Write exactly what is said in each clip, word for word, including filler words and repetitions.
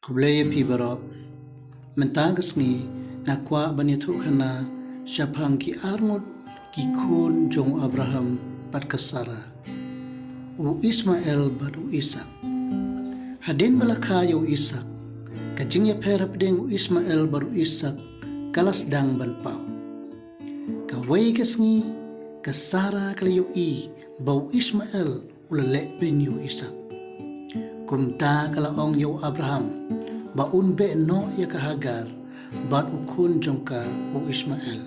Khublei ïa phi baroh. Mynta ka sngi nga kwah ban ïathuh khana shaphang ki arngut ki khun jong u Abraham bad ka Sara, u Ismael bad u Isak. Hadien ba la kha ïa u Isak, ka jingïapher hapdeng u Ismael bad u Isak ka la sdang ban paw. Kawei ka sngi ka Sara ka la ïohi ba u Ismael u la leh pyn ïa u Isak. Kumta ka la ong ïa u Abraham ba un beh noh ïa ka Hagar bad u khun jong ka u Ismael.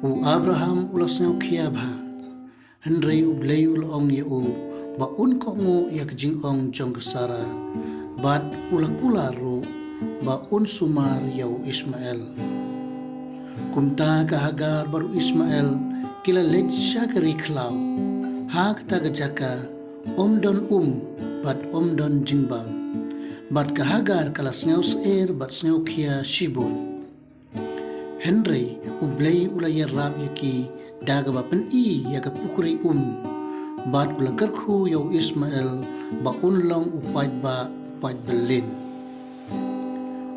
U Abraham u la sngewkhia bha, hynrei U Blei u la ong ïa u ba un kohnguh ïa ka jingong jong ka Sara, bad u la kular ruh ba un sumar ïa u Ismael. Kumta ka Hagar bad u Ismael ki la leit sha ka ri khlaw. Ha kata ka jaka ym don um bad ym don jingbam, bad ka Hagar ka la sngewsyier bad sngewkhia shibun. Hynrei U Blei u la ïarap ïa ki da kaba pyni ïa ka pukri um, bad u la kyrkhu ïa u Ismael ba un long u paidbah, u paidbah lin.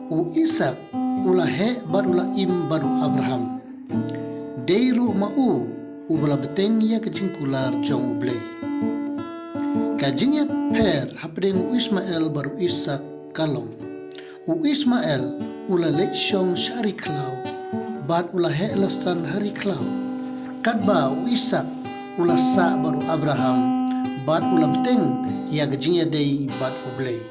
U Isak u la heh bad u la im bad u Abraham. Dei ruh ma u uba la bteng ïa ka jingkular jong U Blei. Ka jingïapher hapdeng u Ismael bad u Isak ka long, u Ismael u la leit shong sha ri khlaw, bad u la heh la san ha ri khlaw. Katba u Isak u la sah bad u Abraham, bad u la bteng ïa ka jingïadei bad U Blei.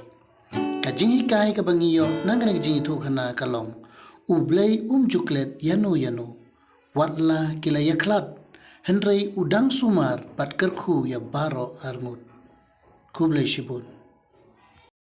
Ka jinghikai kaba ngi ïoh na kane ka jingïathuh khana ka long, U Blei um ju klet ïano ïano. Wat la ki la ïakhlad, hynrei u dang sumar bad kyrkhu ïa baroh arngut. Khublei shibun.